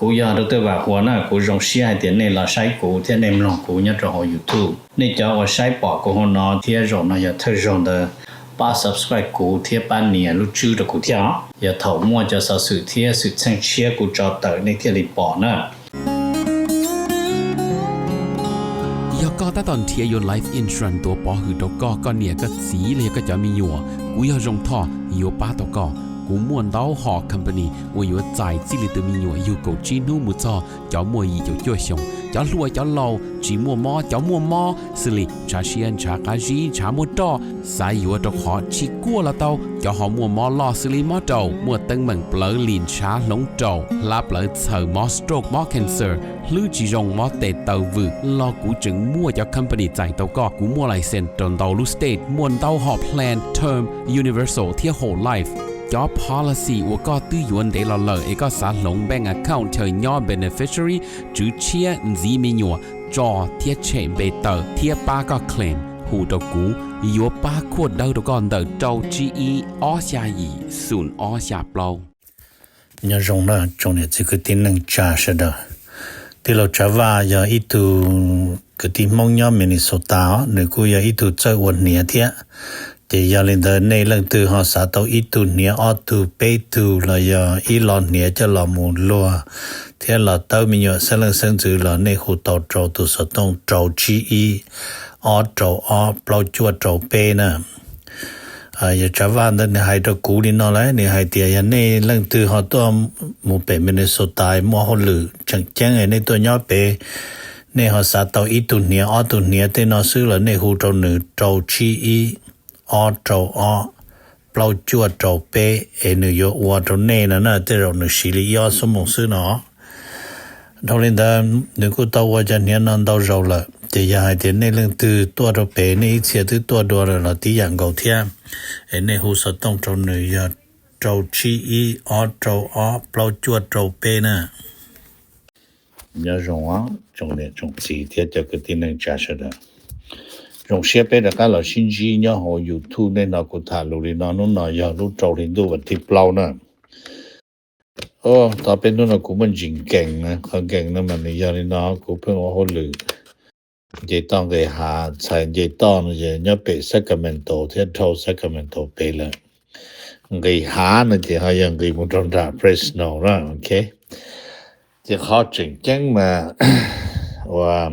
Kuv yog Doctor Vam Huas na, kuv zoo siab hais tias nej los saib kuv thiab nej mloog kuv nyob rau hauv YouTube. Nej cov uas saib pom kuv hauv no thiab zaum no yog thawj zaug ntawd, pab subscribe kuv thiab pab nias lub tswb rau kuv thiab os. Yog thaum muaj cov xov xwm thiab xwm txheej tshiab kuv tso tawm nej thiaj li pom na. Yog koj tab tom nrhiav yuav life insurance tuav pov hwm rau koj, koj niam koj txiv los yog koj cov me nyuam, kuv yog Zoo Thoj yuav pab tau koj. Kuv muaj ntau hom company uas yuav txais txij li tus me nyuam yug kaum tsib hnub mus txog cov muaj yim caum cuaj xyoos, cov hluas cov laus, tsis muaj mob cov muaj mob, xws li ntshav siab ntshav qab zib ntshav muaj roj, xav yuav rau qhov tsis kuaj los tau, cov ho muaj mob loj xws li mob raum, muaj teeb meem plawv lim ntshav hloov raum, hlab plawv txhaws, mob stroke mob cancer, hlwb tsis zoo mob tes taw vwm los kuv tseem muaj cov company txais tau koj. Kuv muaj license rau ntau lub state, muaj ntau hom plan term, universal thiab whole life. Cov policy uas koj twb yuav ntev los lawm es koj xav hloov bank account chaw nyob beneficiary, tswv tshiab, ntxiv me nyuam, tso thiab tshem npe tawm thiab pab koj claim, hu rau kuv, yuav pab khuaj dawb rau koj ntawm rau tsib ib ob xya yim xoom ob xya plaub. Nyob zoo na tsoom niam txiv kwv tij neej tsa sawv daws. Tij laug Tsav Vaj yog ib tug kwv tij Hmoob nyob Minnesota os, nws kuj yog ib tug txawj ua hniav thiab. Ces yog li ntawd nej leej twg ho xav tau ib tug hniav ob tug peb tug los yog ib lo hniav coj los mus luag thiab los tawb me nyuam xeeb leej xeeb ntxwv los nej hu tau rau tus xov tooj rau tsib ib ob rau ob plaub cuaj rau peb na. Yog Tsav Vaj ntawd nws hais rau kuv li no lawm, nws hais tias yog nej leej twg ho tuaj mus pem Minnesota muaj hauj lwm tseem ceeb nej tuaj nyob pem, nej ho xav tau ib tug hniav ob tug hniav tej no xwb los nej hu rau nws rau tsib ib ob rau ob plaub cuaj rau peb es nws yuav ua rau nej no na, tej zaum nws siv li ib ob xuab moos xwb no. Dhau li ntawd nws kuj tau ua cov hniav no ntau zaus lawm, ces yog hais tias nej leej twg tuaj rau pem nej ib txhia twb tuaj dua lawm los tib yam nkaus thiab, es nej hu xov tooj rau nws yog rau tsib ib ob rau ob plaub cuaj rau peb na. Nyob zoo tsoom niam tsoom txiv thiab cov kwv tij neej tsa sawv daws. Zoo siab peb rov qab los sib ntsib nyob hauv YouTube. Nej hnov kuv tham lus li no, hnub no yog lub rau hli ntuj vas thib plaub na. Tau peb hnub no kuv muaj ntsis nkees na, qhov nkees no mas nws yog li no, kuv pheej ua hauj lwm nce toj nqis hav, txhais nce toj no ces nyob pem Sacramento thiab dhau Sacramento pem lawm. Nqis hav no ces ho yog nqis mus rau nram Fresno na, ok. Ces qhov tseem ceeb mas ua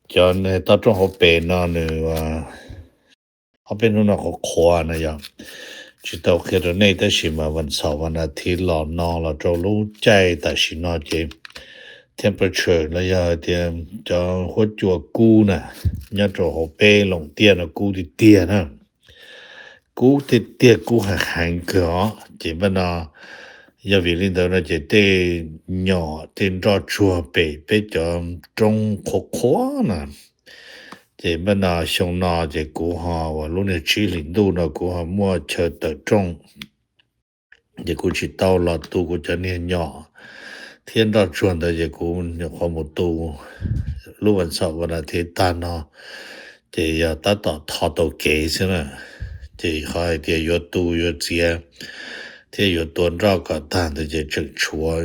cov toj roob hauv pes no nws ob peb hnub no qhuav qhuav na yog tsis tau qhia rau nej, tab sis mas vas xaum vas as thiv los no los rau lub caij tam sim no ces temperature los yog tias cov huab cua kub na nyob rau hauv peb Loos Tiaj no kub tiag tiag na. Kub tiag tiag, kub heev heev kawg os. Ces npaj no yog vim li ntawd no ces tej nyom tej nroj tsuag pem peb cov roob qhuav qhuav na. Ces npaj no xyoo no ces kuv ho uas lub niag tsib hlis ntuj no kuv ho muaj chaw tawm rooj, ces kuv tsis tau los tu kuv cov niag nyom thiab nroj tsuag ntawd, ces kuv nyuam qhuav mus tu lub vas xaum vas as thiv tag no, ces yog tab tom tho tau kev xwb na. Ces qhov hais tias yuav tu yuav txiav thiab yuav tua nroj kom tag ntawd ces tseem tshuav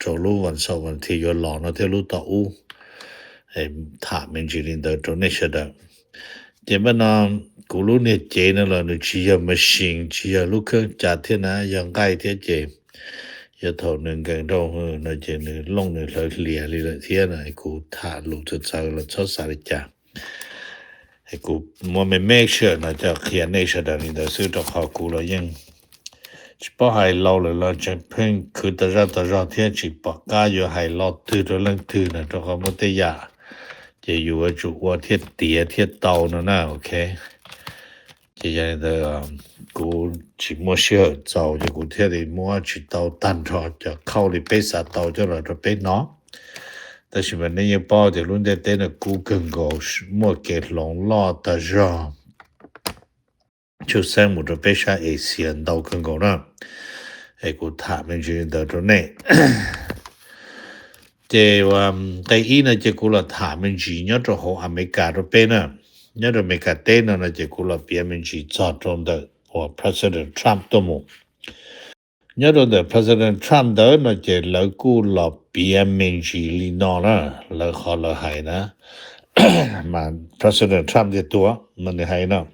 rau lub vas xaum vas as thiv yuav los no thiab lub tom ub. Tham me ntsis li ntawd rau nej sawv daws. Ces npaj no kuv lub niag cev no los nws tsis yog machine, tsis yog lub kheeb cav thiab na, yog nqaij thiab ces yog thaum nws nkees nrau no ces nws looj nws hlawv hlias li lawm thiab no, kuv tham lus txawv txawv los txhob xav li cas. Kuv muab me me sij hawm no coj qhia nej sawv daws li ntawd xwb, rau qhov kuv los yeej tsis paub hais lauj lawm los tseem pheej khwv tas zaj tas zog thiab tsis pom qab yuav hais lo twg rau leej twg na, rau qhov muaj tej yam ces yus yuav tsum ua thiaj tiav thiaj tau no na, ok. Ces yog li ntawd kuv tsis muaj sij hawm txaus ces kuv thiaj li muab tsis tau tag nrho cov khauj li peb xav tau coj los rau peb hnov. Tab sis mas nej yeej paub tias lub ntiaj teb no kub kawg nkaus, muaj kev hloov loj tas zog, tshwj xeeb mus rau peb sab Asia ntau kawg nkaus na. Es kuv tham me ntsis li ntawd rau nej. Ces nqe ib no ces kuv los tham me ntsis nyob rau hauv Amelikas rau peb na. Nyob rau Amelikas teb no no ces kuv los piav me ntsis txog rau ntawm uas President Trump tuaj mus. Nyob rau ntawm President Trump ntawd no ces lawv kuj los piav me ntsis li no na, lawv qhov lawv hais na, mas President Trump tiag tuag mas nws hais no: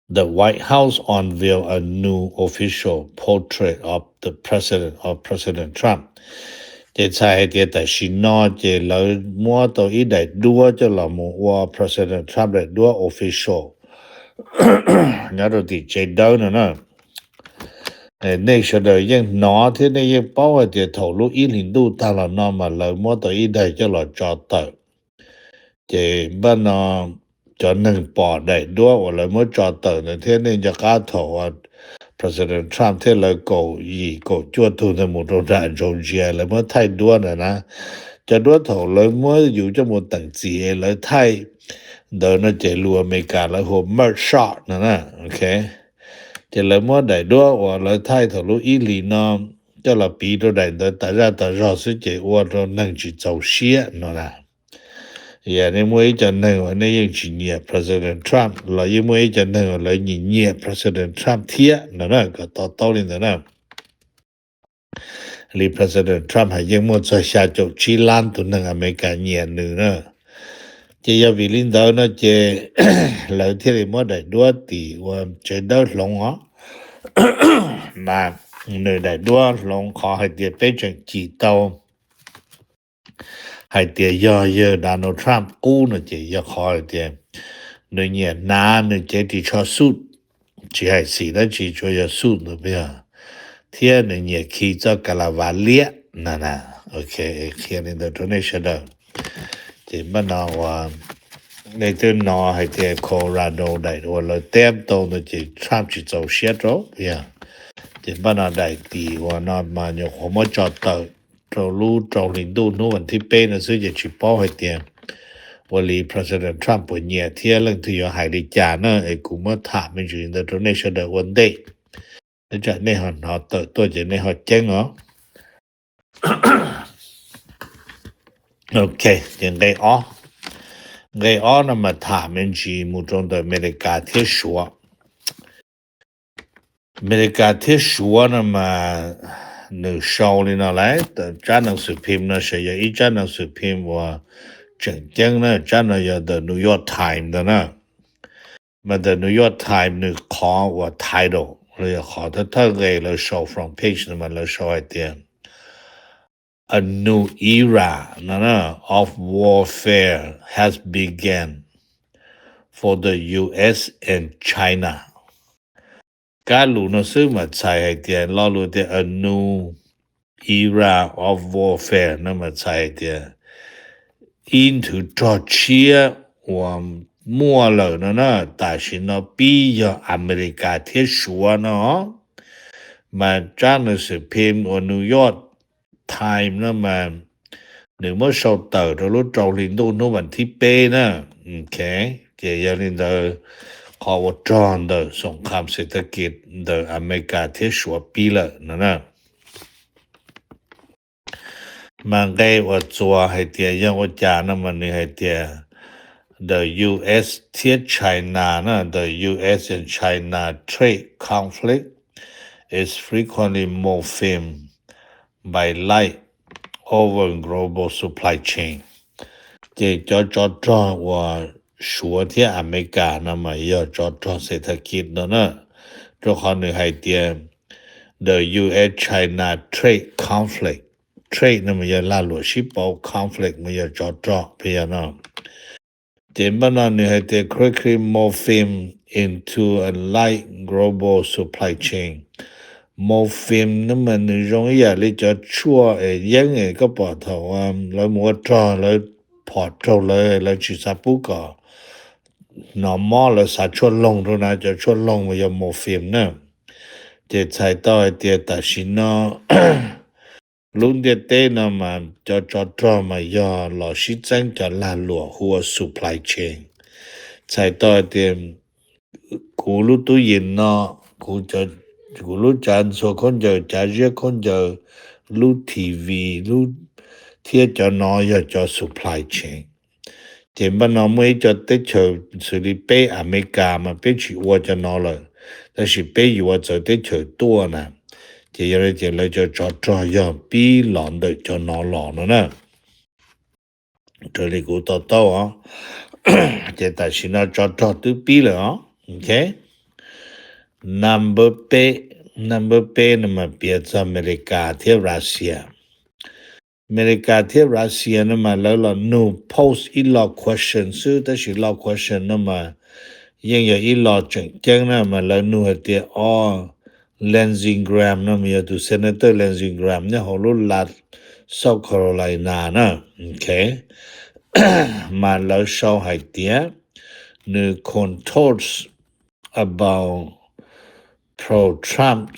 The White House unveiled a new official portrait of the president, of President Trump. Ces txhais hais tias tam sim no ces lawv muab tau ib daim duab coj los mus ua President Trump daim duab official nyob rau tim tsev dawb no na. Nej sawv daws yeej hnov thiab nej yeej paub hais tias thaum lub ib hlis ntuj tag los no mas lawv muab tau ib daim coj los tso tawm. Ces npaj no cov neeg pom daim duab uas lawv muab tso tawm ntawd thiab nej nco qab thaum President Trump thiab lawv kaum yim kaum cuaj tug ntawd mus rau nram Georgia lawv muab thaij duab ntawd na. Cov duab thaum lawv muab yus coj mus teem txim lawv thaij ntawd no ces lus Amelikas lawv hu mugshot no na. Ces lawv muab daim duab uas lawv thaij thaum lub ib hlis no coj los piv rau daim ntawd tas zaj tas zog xwb ces ua rau neeg tsis txaus siab no na. Yog nej muaj ib co neeg uas nej yeej tsis nyiam President Trump los yeej muaj ib co neeg uas lawv nyiam nyiam President Trump thiab no na, kom to taub li ntawd na. Li President Trump hais yeej muaj txog xya caum tsib lab tus neeg Amelikas nyiam nws na. Ces yog vim li ntawd no ces lawv thiaj li muab daim duab tim ua tsev dawb hloov os. Mas nws daim duab hloov qhov hais tias peb tseem cim tau hais tias yog yawg Donald Trump qub no ces yog qhov hais tias nws nyiam hnav nws cev ris tsho suit, tsis hais xim dab tsi tsuas yog suit ntawd yog, thiab nws nyiam khi txoj ka la vas liab na na. Ok, qhia li ntawd rau nej sawv daws. Ces npaj no uas nej twb hnov hais tias Colorado daim uas lawv teb tau ntawd ces Trump tsis txaus siab rau yog. Ces npaj no daim tim uas no mas nyuam qhuav muab tso tawm rau lub rau hli ntuj hnub vas thib peb no xwb ces tsis paub hais tias ua li President Trump puas nyiam thiab leej twg yuav hais li cas na, es kuv muab tham me ntsis ntawd rau nej sawv daws ua ntej. Ib tsam nej ho hnov tawm tuaj ces nej ho ceeb os. Ok, ces nqe ob, nqe ob no mas tham me ntsis mus rau ntawm Amelikas thiab Suav. Amelikas thiab Suav no mas nws sau li no lawm, tsab nas xwm phim no ces yog ib tsab nas xwm phim uas tseem ceeb na, tsab no yog The New York Times ntawd na. Mas The New York Times nws qhov uas title los yog qhov thawj thawj nqe lawv sau front page no mas lawv sau hais tias A new era no of warfare has begun for the U S and China. Kab lus no xwb mas txhais hais tias lo lus tias a new era of warfare no mas txhais hais tias ib nthwv rog tshiab uas muaj lawm no na, tam sim no pib yog Amelikas thiab Suav no. Mas tsab nas xwm phim uas New York Times no mas nws muab sau tawm rau lub rau hli ntuj hnub vas thib peb na. Ok, ces yog li ntawd qhov ua rog ntawm xoom kham xev thab kis ntawm Amelikas thiab Suav pib lawm no na. Mas nqe uas txuas hais tias yog ua cas no mas nws hais tias the U S thiab China na, the U S and China trade conflict is frequently morphing by light over global supply chain. Ces cov tsov rog uas Suav thiab Amelikas no mas yog tsov rog xev thab kis no na, rau qhov nws hais tias the U S China trade conflict, trade no mas yog lag luam sib pauv, conflict mas yog tsov rog peb yog no. Ces npaj no nws hais tias quickly morphing into a light global supply chain. Morphing no mas nws zoo ib yam li cov tshuaj es yeeb es koj pom thaum lawv mus ua rog lawv phom raug lawv, lawv tsis xav pub kom hnov mob lawv xav tshuaj loog rau na, cov tshuaj loog mas yog morphine na. Ces txhais tau hais tias tam sim no lub ntiaj teb no mas cov tsov rog mas yog los sib txeeb cov lag luam hu ua supply chain. Txhais tau hais tias kuv lub tub yees no, kuv lub cav ntxhua khaub ncaws, cav ziab khaub ncaws, lub T V, lub, thiab cov no yog cov supply chain. Ces npaj no muaj ib co teb chaws xws li peb Amelikas mas peb tsis ua cov no lawm, Tab sis peb yuav txawv teb chaws tuaj na, ces yog li ces lawv cov tsov rog yog pib los ntawm cov no los no na. Raws li kuv to taub os, ces tam sim no tsov rog twb pib lawm os. Ok, number peb, number peb no mas piav txog Amelikas thiab Russia. Amelikas thiab Russia no mas lawv los nug post ib lo question xwb, tab sis lo question no mas yeej yog ib lo tseem ceeb na, mas lawv nug hais tias o, Lindsey Graham no mas yog tus Senator Lindsey Graham nyob hauv lub South Carolina na. Ok, mas lawv sau hais tias nws contours about pro-Trump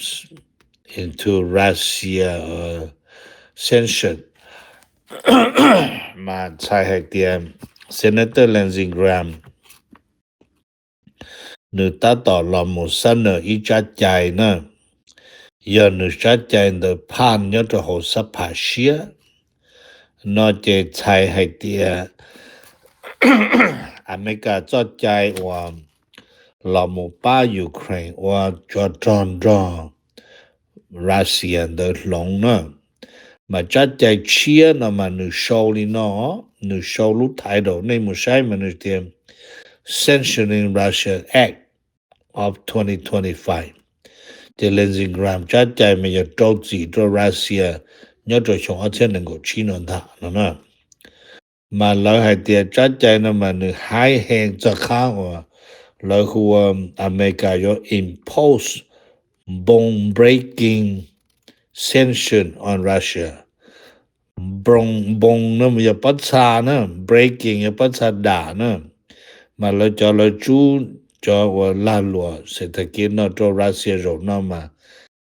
into Russia sanction. Mas txhais hais tias Senator Lindsey Graham nws tab tom los mus xab nawm ib tsab cai na, yog nws tsab cai ntawd phaj nyob rau hauv xab phas siab no ces txhais hais tias Amelikas txoj cai uas los mus pab Ukraine ua tsov rog nrog Russia ntawd hloov na. Mas tsab cai tshiab no mas nws sau li no, nws sau lub title, nej mus saib mas nws tias Sanctioning Russia Act of twenty twenty-five. Ces Lindsey Graham tsab cai mas yog rau txim rau Russia nyob rau xyoo ob txhiab nees nkaum tsib no ntag no na. Mas lawv hais tias tsab cai no mas nws haib heev txog qhov uas lawv hu ua Amelikas yuav impose bone breaking sanction on Russia. Bone, bone no mas yog pob txha na, breaking yog pob txha dam na. Mas lawv cov, lawv tsub cov uas lag luam xes thas kiv no rau Russia zaum no mas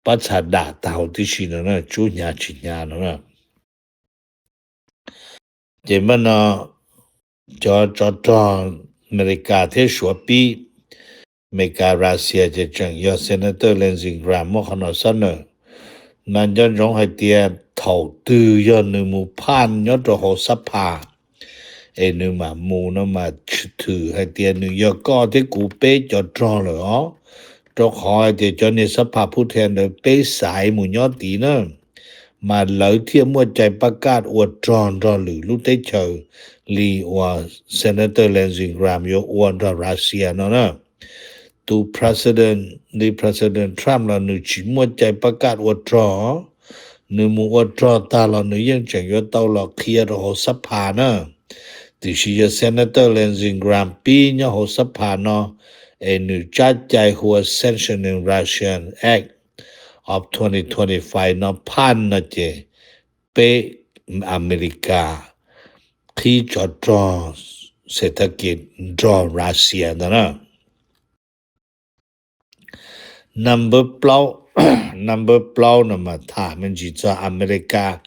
pob txha dam tag huv tib si no na, tsub hnyav tsis hnyav no na. Ces mas no cov tsov rog Amelikas thiab Suav pib, Amelikas Russia ces tseem yog Senator Lindsey Graham muab qhov no xab nawm. Mas nco ntsoov hais tias thaum twg yog nws mus phaj nyob rau hauv xab phas es nws mam mus no mas thwm hais tias nws yog koj thiab kuv peb cov rog lawm os. Rau qhov hais tias cov niag xab phas phub thia ntawd peb xaiv mus nyob tid na, mas lawv thiaj muaj cai pab kaj ua rog nrog lwm lub teb chaws li uas Senator Lindsey Graham yuav ua nrog Russia no na. Tus president li President Trump los nws tsis muaj cai pab kaj ua rog, nws mus ua rog tag los nws yeej tseem yuav tau los qhia rau hauv xab phas na. Tiam sis yog Senator Lindsey Graham pib nyob hauv xab phas no es nws tsab cai hu ua Sanctioning Russia Act of twenty twenty-five no phaj no ces peb Amelikas qhib tsov rog xes thas kiv nrog Russia ntag na. Number plaub, number plaub no mas tham me ntsis txog Amelikas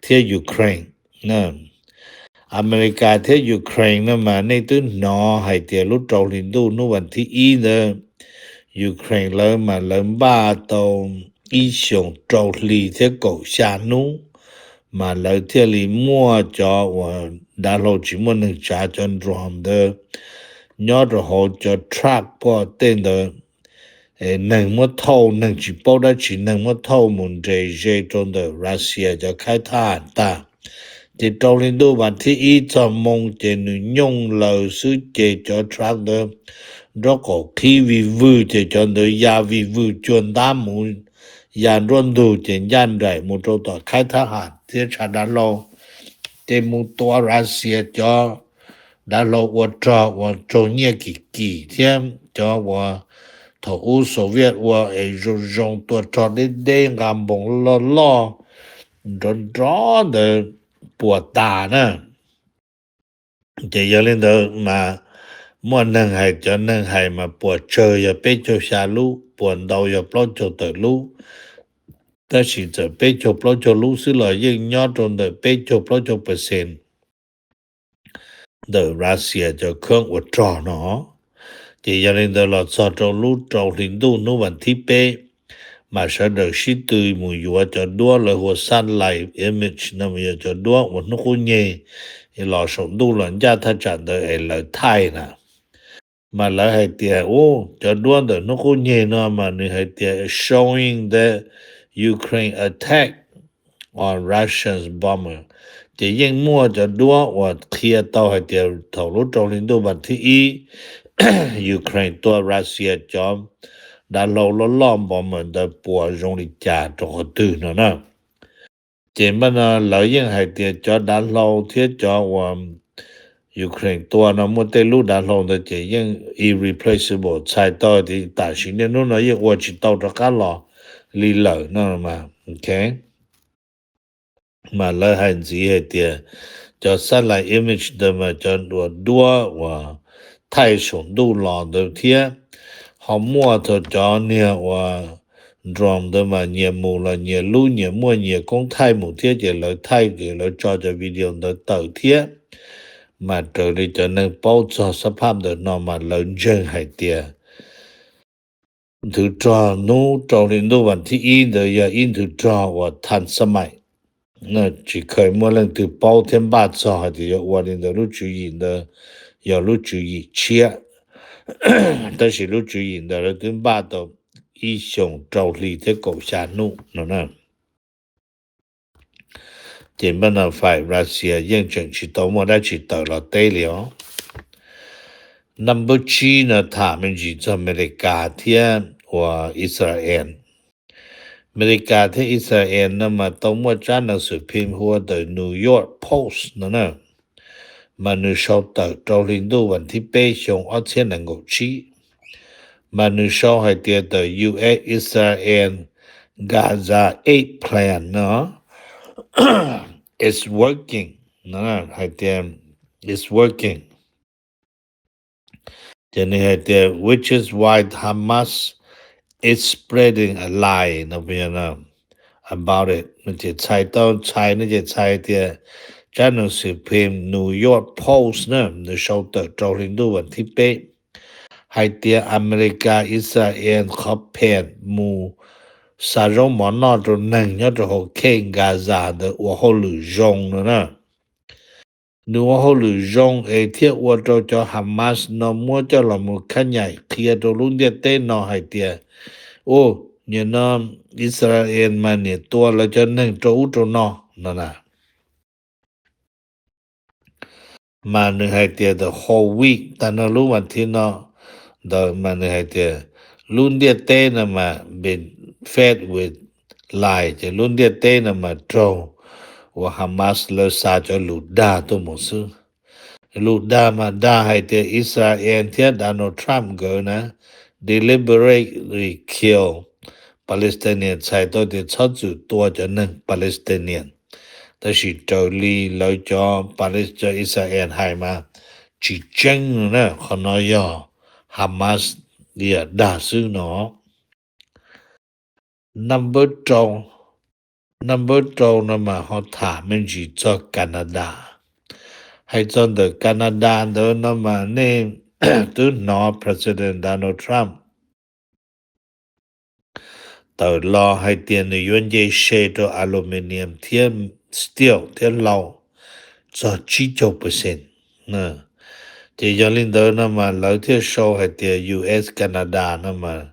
thiab Ukraine. Amelikas thiab Ukraine no mas nej twb hnov hais tias lub rau hli ntuj hnub vas thib ib ntawd, Ukraine lawv mas lawv npaj tau ib xyoos rau hli thiab kaum xya hnub, mas lawv thiaj li muaj cov uas dav hlau tsis muaj neeg tsav, cov drone ntawd nyob rau hauv cov truck poj tej ntawd, neeg muab thauj, neeg tsis paub dab tsi neeg muab thauj mus nres ze rau ntawm Russia cov khaib thab ham tag. Ces rau hli ntuj vas thib ib txog moo ces nws nyooj laws xwb ces cov truck ntawd nraub qaum qhib vij vwg ces cov ntawd ya vij vwg cuag ntab mus ya nruab ntug ces ncaj nraim mus rau tom khaib thab ham thiab tshav dav hlau, ces mus tua Russia cov dav hlau ua rog uas raug nyiaj kim kim thiab cov uas thaum ub Soviet ua es zoo zoo tua rog deb deb nqa npoos loj loj nrov nrov ntawd puas tas na. Ces yog li ntawd mas muaj neeg hais, cov neeg hais mas puas tsawg yog peb caug xya lub, puas ntau yog plaub caug tawm lub. Tab sis txawm peb caug plaub caug lub xwb los yeej nyob rau ntawm peb caug plaub caug percent ntawm Russia cov kheeb ua rog no. Ces yog li ntawd los txog rau lub rau hli ntuj hnub vas thib peb, mas sawv daws sib tw mus yuav cov duab lawv hu ua satellite image no mas yog cov duab uas hnub qub nyeg los saum ntuj los ncaj thaj tsam ntawd es lawv thaij na. Mas lawv hais tias, u, cov duab ntawm hnub qub nyeg no mas nws hais tias showing that Ukraine attack on Russian bomber. Ces yeej muaj cov duab uas qhia tau hais tias thaum lub rau hli ntuj vas thib ib, Ukraine tua Russia cov dav hlau loj loj bomber ntawd puas zoo li cas rau qhov twg no na. Ces npaj no lawv yeej hais tias cov dav hlau thiab cov uas Ukraine tua no muaj tej lub dav hlau ntawd ces yeej irreplaceable, txhais tau tias tam sim niaj hnub no yeej ua tsis tau rov qab los li lawm no mas, ok. Mas lawv hais ntxiv hais tias cov satellite image ntawd mas cov uas duab uas thaij saum ntuj los ntawd thiab, ho muaj thaum cov niag uas drone ntawd mas nyias mus los nyias lub nyias muaj nyias koob thaij mus thiab ces lawv thaij ces lawv tso cov video ntawd tawm thiab. Mas raws li cov neeg paub txog xab phaj ntawm no mas lawv ntseeg hais tias nthwv rog hnub rau hli ntuj vas thib ib ntawd yog ib nthwv rog uas than xab maim. Tsis kheev muaj leej twg paub thiab npaj txog hais tias yuav ua li ntawd, lub tswv yim ntawd yog lub tswv yim tshiab. Tab sis lub tswv yim ntawd lawv twb npaj tau ib xyoos rau hli thiab kaum xya hnub no na. Ces npaj no faim Russia yeej tseem tsis tau muaj dab tsi tawm los teb li os. Number tsib no tham me ntsis txog Amelikas thiab uas Israel. Amelikas thiab Israel no mas tau muaj tsab nas xwm phim hu ua the New York Post no na, mas nws sau tawm rau hli ntuj vas thib peb xyoo ob txhiab nees nkaum tsib. Mas nws sau hais tias the U S Israel Gaza aid plan no is working, hais tias is working. Ces nws hais tias which is why Hamas is spreading a lie no about it. Ces txhais tau txhais no ces txhais tias tsab nas xwm phim New York Post na nws sau tawm rau hli ntuj vas thib peb hais tias Amelikas Israel qhov phees mus xa zaub mov noj rau neeg nyob rau hauv khej Gaza ntawd ua hauj lwm zoo no na. Nws ua hauj lwm zoo es thiaj ua rau cov Hamas no muab coj los mus khab nyaim qhia rau lub ntiaj teb no hais tias, u, nim no Israel mas niam tua lawv cov neeg rau ub rau no no na. Mas nws hais tias the whole week tag nrho lub vas thib no ntawd mas nws hais tias lub ntiaj teb no mas been fed with lies, ces lub ntiaj teb no mas raug uas Hamas lawv xa cov lus dag tuaj mus xwb. Lus dag mas dag hais tias Israel thiab Donald Trump nkawd na deliberately kill Palestinian, txhais tau tias txhob txwm tua cov neeg Palestinian. Tab sis raws li lawv cov Pales cov Israel hais mas tsis tseeb na, qhov no yog Hamas dag xwb no. Number rau, number rau no mas ho tham me ntsis txog Canada. Hais txog ntawm Canada ntawd no mas nej twb hnov President Donald Trump tawm los hais tias nws yuav nce se rau aluminium thiab steel thiab hlau txog tsib caug percent. Ces yog li ntawd no mas lawv thiaj sau hais tias U S Canada no mas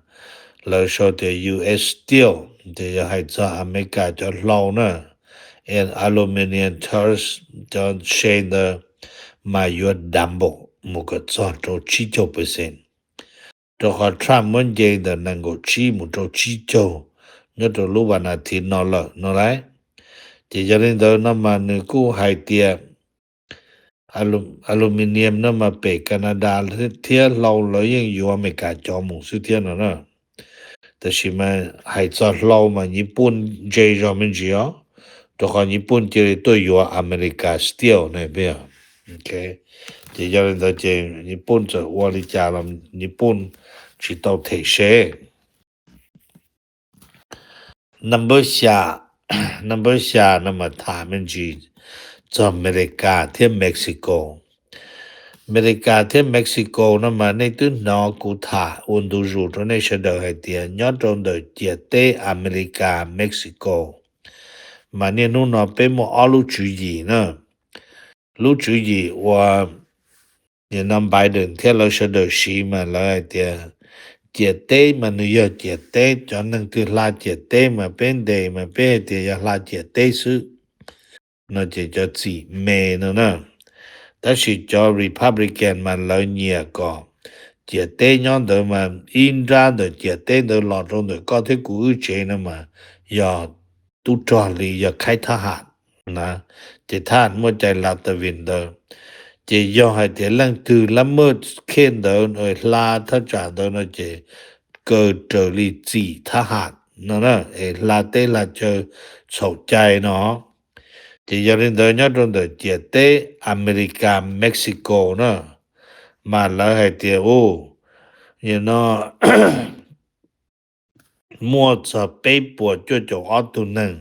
lawv sau tias U S steel, ces yog hais txog Amelikas cov hlau na, and aluminium tariffs cov se ntawd mas yuav double mus kom txog rau tsib caug percent, rau qhov Trump muab nce ntawm nees nkaum tsib mus rau tsib caug nyob rau lub vas nas thiv no lawm no lauj. Ces yog li ntawd no mas nws kuj hais tias aluminium no mas pem Canada thiab hlau lawv yeej yuav Amelikas cov mus xwb thiab no na. Tab sis mas hais txog hlau mas Nyij Pooj ntse zog me ntsis os, rau qhov Nyij Pooj cia li tuaj yuav Amelikas steel ne. Ces yog li ntawd ces Nyij Pooj txawm ua li cas los Nyij Pooj tsis tau them se. Number xya, number xya no mas tham me ntsis txog Amelikas thiab Mexico. Amelikas thiab Mexico no mas nej twb hnov kuv tham ua ntu zus rau nej sawv daws hais tias nyob rau ntawm ciam teb Amelikas Mexico mas niaj hnub no peb muaj ob lub tswv yim na. Lub tswv yim uas nim no Biden thiab lawv sawv daws siv mas lawv hais tias ciam teb mas nws yog ciam teb, cov neeg twg hla ciam teb mas peb ntes mas peb hais tias yog hla ciam teb xwb no ces cov txim me no na. Tab sis cov Republican mas lawv nyiam kom ciam teb nyob ntawd mas ib nrab ntawm ciam teb ntawd los rau ntawm koj thiab kuv wb tsev no mas yog tub rog li, yog khaib thab ham na, ces thab ham muaj cai la ta vim ntawd. Ces yog hais tias leej twg lab maj khej ntawd hla thaj tsam ntawd no ces kaw raws li txim thab ham no na, es hla teb hla chaw txhaum cai no. Ces yog li ntawd nyob rau ntawm ciam teb Amelikas Mexico na, mas lawv hais tias u, no muaj txog peb puas cuaj caum ob tug neeg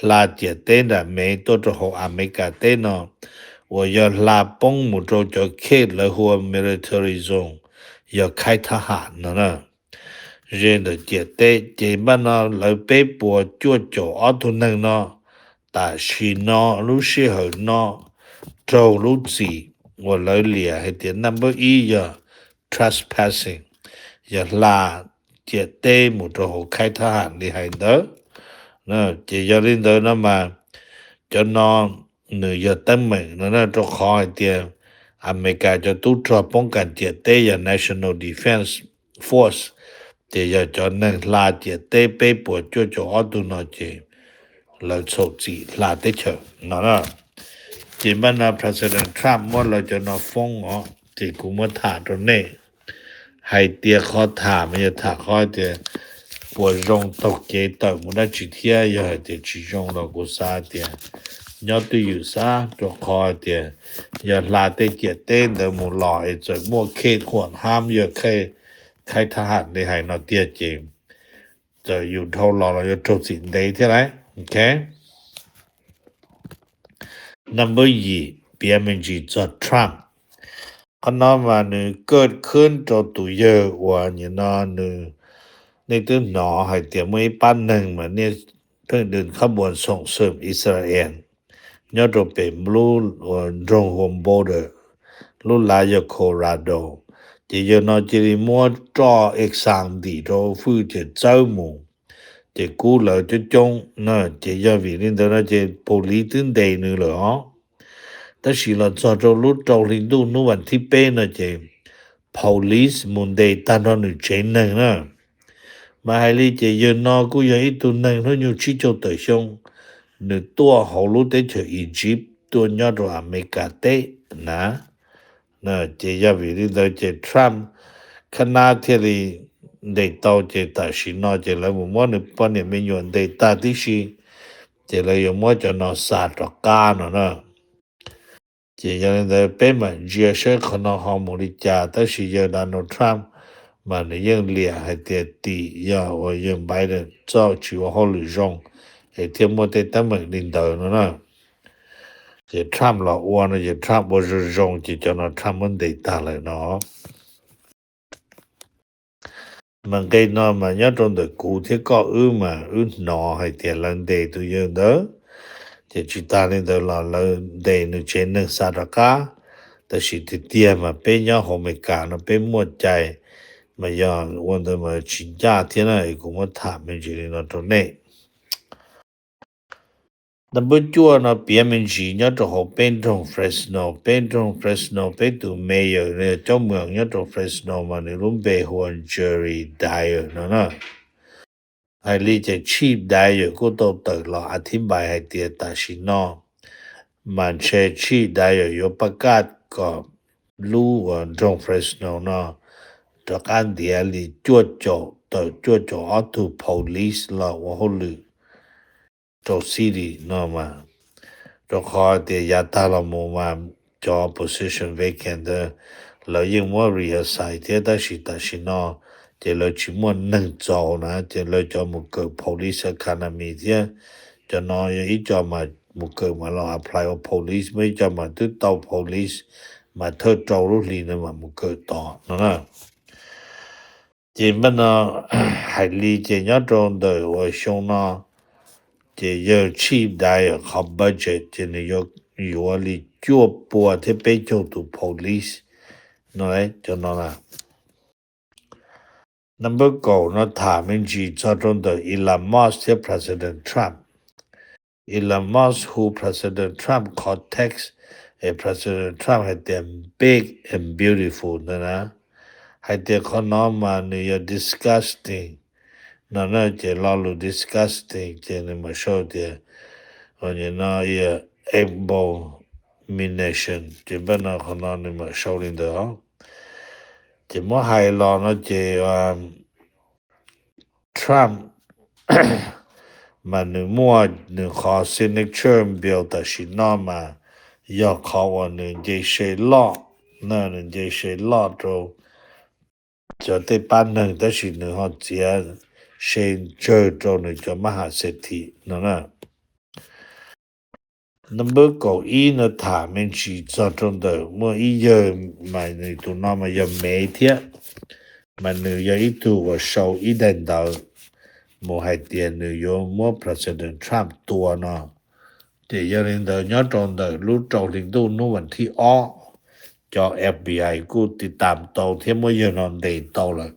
hla ciam teb nram Mev tuaj rau hauv Amelikas teb no, uas yog hla poob mus rau cov khej lawv hu ua military zone, yog khaib thab ham no na. Ze ntawm ciam teb ces npaj no lawv peb puas cuaj caum ob tug neeg no tam sim no lub sij hawm no raug lub txim uas lawv liam hais tias naj npawb ib yog trespassing, yog hla ciam teb mus rau hauv khaib thab ham li hais ntawd. Ces yog li ntawd no mas cov no nws yog teeb meem no na, rau qhov hais tias Amelikas cov tub rog poob kas ciam teb yog National Defense Force, ces yog cov neeg hla ciam teb peb puas cuaj caum ob tug no ces lawv txhaum txim hla teb chaws no na. Ces npaj no President Trump muab lawv cov no foob os, ces kuv muab tham rau nej hais tias qhov tham mas yog tham qhov tias puas zoo taug kev tawm mus dab tsi thiab, yog hais tias tsis zoo los kuv xav tias nyob twj ywm xab, rau qhov hais tias yog hla tej ciam teb ntawd mus los es txawm muaj khej quam hab yog khej, khaib thab ham li hais no tiag ces txawm yus dhau los los yuav raug txim ntev thiab lauj. Ok. Number yim, piav me ntsis txog Trump. Qhov no mas nws kaj khwb rau tus yawg uas nim no nws, nej twb hnov hais tias muaj ib pab neeg mas nej pheej dwm khab npuas xoom xwm Israel nyob rau pem lub nroog hu ua border, lub lav yog Colorado. Ces yawg no cia li muab roj exam ntim rau hwj ces txawb mus, ces kub lawv coob coob na. Ces yog vim li ntawd no ces police twb ntes nws lawm os. Tab sis los txog rau lub rau hli ntuj hnub vas thib peb no ces police mus ntes tag nrho nws tsev neeg na. Mas hais li ces yawg no kuj yog ib tug neeg hnub nyoog tsib caug tawm xyoo, nws tuaj hauv lub teb chaws Egypt tuaj nyob rau Amelikas teb na. Ces yog vim li ntawd ces Trump khab nab thiaj li ntes tau, ces tam sim no ces lawv mus muab nws poj niam me nyuam ntes tag tib si, ces lawv yuav muab cov no xa rov qab no na. Ces yog li ntawd peb mam ntsia saib qhov no ho mus li cas, tab sis yawg Donald Trump mas nws yeej liam hais tias tim yog uas yawg Biden txoj tsis ua hauj lwm zoo es thiaj muaj tej teeb meem li ntawd no na. Ces Trump los ua no ces Trump ua zoo zoo ces cov no Trump muab ntes tag lawm no. Mas nqe no mas nyob rau ntawm kuv thiab koj wb mas wb hnov hais tias lawv ntes tus yawg ntawd, ces tsis tas li ntawd los lawv ntes nws tsev neeg xa rov qab. Tab sis tiag tiag mas peb nyob hauv Amelikas no peb muaj cai, mas yog ua ntawd mas tsis ncaj thiab na, es kuv muab tham me ntsis li no rau nej. Nab npawb cuaj no piav me ntsis nyob rau hauv peb nroog Fresno. Peb nroog Fresno peb tus mayor, caub moos nyob rau Fresno mas nws lub npe hu ua Jerry Dyer no na. Hais li ces Chief Dyer kuj tau tawm los a thib npais hais tias tam sim no mas ntshe Chief Dyer yuav pab kaj kom lub uas nroog Fresno no rov qab ntiav li cuaj caum tawm cuaj caum ob tug police los ua hauj lwm rau city no mas, rau qhov tias yav tag los mus mas cov position vacant ntawd lawv yeej muab reassign thiab, tab sis tam sim no ces lawv tsis muaj neeg txaus na, ces lawv cov mus kawm police academy thiab. Cov no yog ib co mas mus kawm mas los apply ua police, muaj ib co mas twb tau police mas thawj rau lub hli ntawd mas mus kawm tod no na. Ces npaj no hais li ces nyob rau ntawm uas xyoo no ces yawg Chief Dyer qhov budget ces nws yuav, yuav li cuaj pua thiab peb caug tus police No cov no na. Number kaum no tham me ntsis txog rau ntawm Elon Musk thiab President Trump. Elon Musk hu President Trump qhov text, es President Trump hais tias big and beautiful ntawd na. Hais tias qhov no mas nws yog disgusting no na, ces lo lus disgusting ces nws mam sau tias, no abomination, ces npaj no qhov no nws mam sau li ntawd. Ces muab hais los no ces Trump mas nws muaj nws qhov signature bill tam sim no mas yog qhov uas nws nce se loj, nws nce se loj rau cov tej pab neeg, tab sis nws ho txiav se tsawg rau nws cov mab ham xes thim no na. Number kaum ib no tham me ntsis txog rau ntawm muaj ib yawg mas nws tus no mas yog Mev thiab, mas nws yog ib tug uas sau ib daim ntawv mus hais tias nws yuav muab President Trump tua no. Ces yog li ntawd nyob rau ntawm lub rau hli ntuj hnub vas thib ob, cov F B I kuj tiv tam tau thiab muab yawg no ntes tau lawm.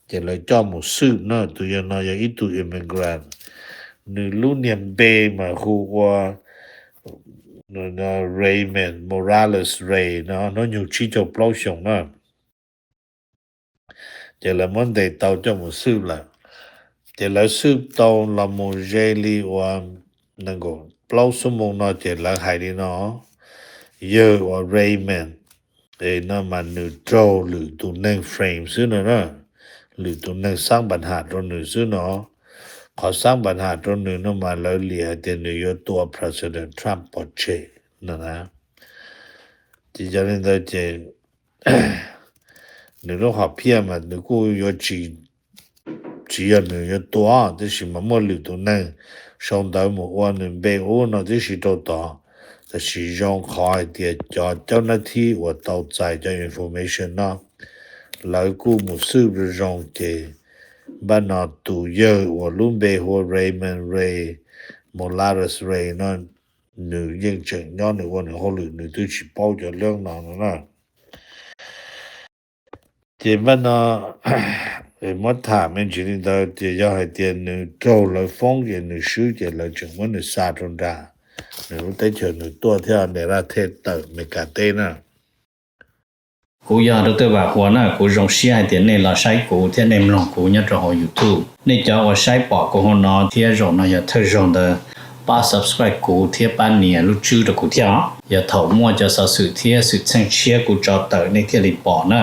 Ces lawv coj mus xwb na, tus yawg no yog ib tug immigrant. Nws lub niag npe mas hu ua Raymond Morales Rey no, hnub nyoog tsib caug plaub xyoos na. Ces lawv muab ntes tau coj mus xwb lawm. Ces lawv xwb tau los mus ze li uas nees nkaum plaub xuab moos no ces lawv hais li no, yawg uas Raymond no mas nws raug lwm tus neeg frame xwb no na, lwm tus neeg xab npas ham rau nws xwb no. Qhov xab npas ham rau nws no mas lawv liam hais tias nws yuav tua President Trump pov tseg no na. Ces yog li ntawd ces nws lub hom phiaj mas nws kuj yuav tsis, tsis yog nws yuav tua, tab sis mas muaj lwm tus neeg sau ntawv mus ua nws npe ub no tib si rau tod. Tab sis zoo qhov hais tias cov caub nab thib uas tau txais cov information no, lawv kuj mus xwb zoo zoo ces npaj no tus yawg uas lub npe hu ua Raymond Rey, Morales Rey no, nws yeej tseem nyob nws ua nws hauj lwm, nws twb tsis paub cov leeb no no na. Ces npaj no muab tham me ntsis li ntawd ces yog hais tias nws raug lawv foob ces nws swb ces lawv tseem muab nws xa rau nram nws lub teb chaws nws tuaj thiab nws laj thej tawm Meskas teb na. Kuv yog Dr. Vam Huas na, kuv zoo siab hais tias nej los saib kuv thiab nej mloog kuv nyob rau hauv YouTube. Nej cov uas saib pom kuv hauv no thiab zaum no yog thawj zaug ntawd, pab subscribe kuv thiab pab nias lub tswb rau kuv thiab os. Yog thaum muaj cov xov xwm thiab xwm txheej tshiab kuv tso tawm nej thiaj li pom na.